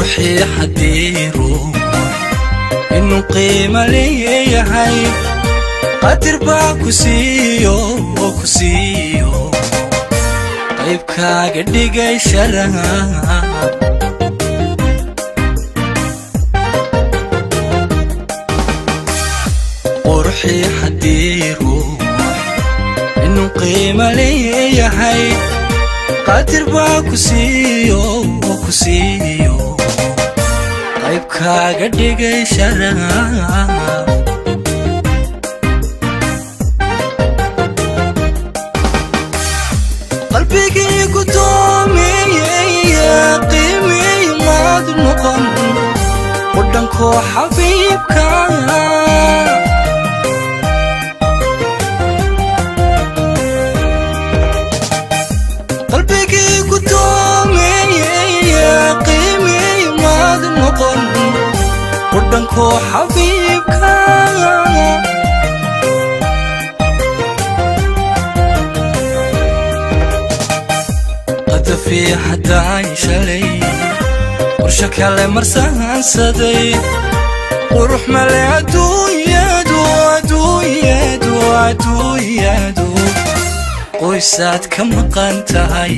Quruxii haddii ruux inuu qiima leeyahay, qadir baa ku siiyo, ku siiyo, qaybkaaga dhigay sharaab. Quruxii haddii ruux inuu qiima leeyahay, qadir baa ku siiyo, ku siiyo, qaybkaaga dhigay sharaab. Qalbigii gudoomiye qiimii maad noqon qudhankoo xabiibka. Qalbigii gudoomiye qiimii maad noqon qudhankoo xabiibka. Qadafi haddaan shalay qorsho kale marsahansaday, qurux male adduunyadu, adduunyadu, adduunyadu qoysaad ka maqan tahay.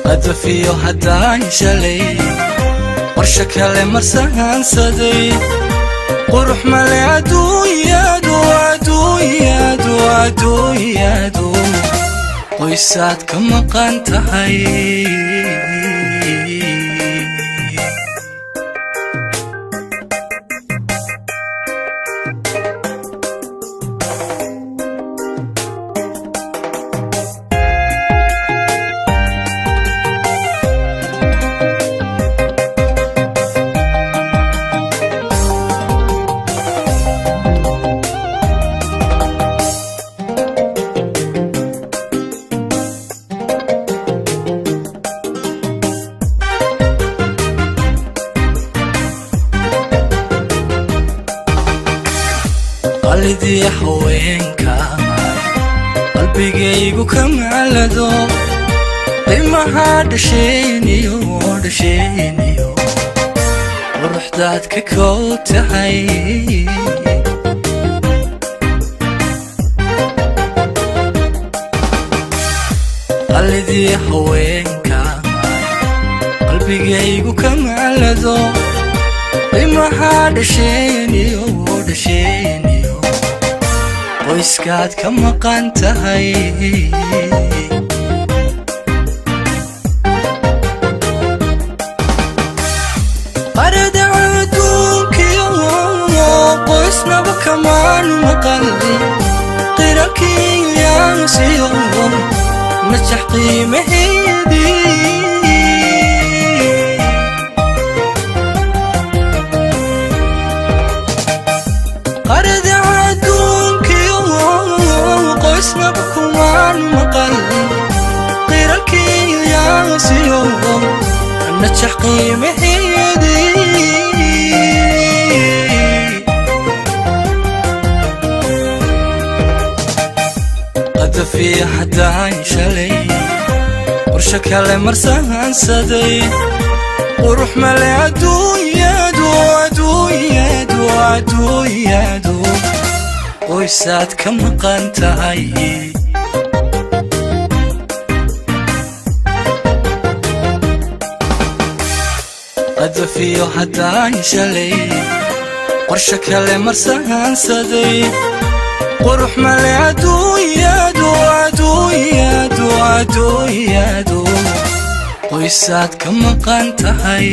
Qadafiyo haddaan shalay qorsho kale marsahansaday, qurux male adduunyadu, adduunyadu, adduunyadu qoysaad ka maqan tahay. Qalidii haweenka qalbigaygu ka maalado, qiimaha dhasheeniyo, dhasheeniyo, quruxdaad ka kow tahay. Qalidii haweenka qalbigaygu ka maalado, qiimaha dhasheeniyo, dhasheeniyo, qoyskaad ka maqan tahay. Qarada adduunkiyo qoysnaba kamaan maqal, qiralkiyaansiyo najax qiimaheedii. Qarada adduunkiyo qoysnaba kumaan maqal, qiralkiyaansiyo najax qiimaheedii. Qadafi haddaan shalay qorsho kale marsahansaday, qurux male adduunyadu, adduunyadu, adduunyadu qoysaad ka maqan tahay. Qadafiyo haddaan shalay qorsho kale marsahansaday, qurux male adduunyadu, adduunyadu, adduunyadu qoysaad ka maqan tahay.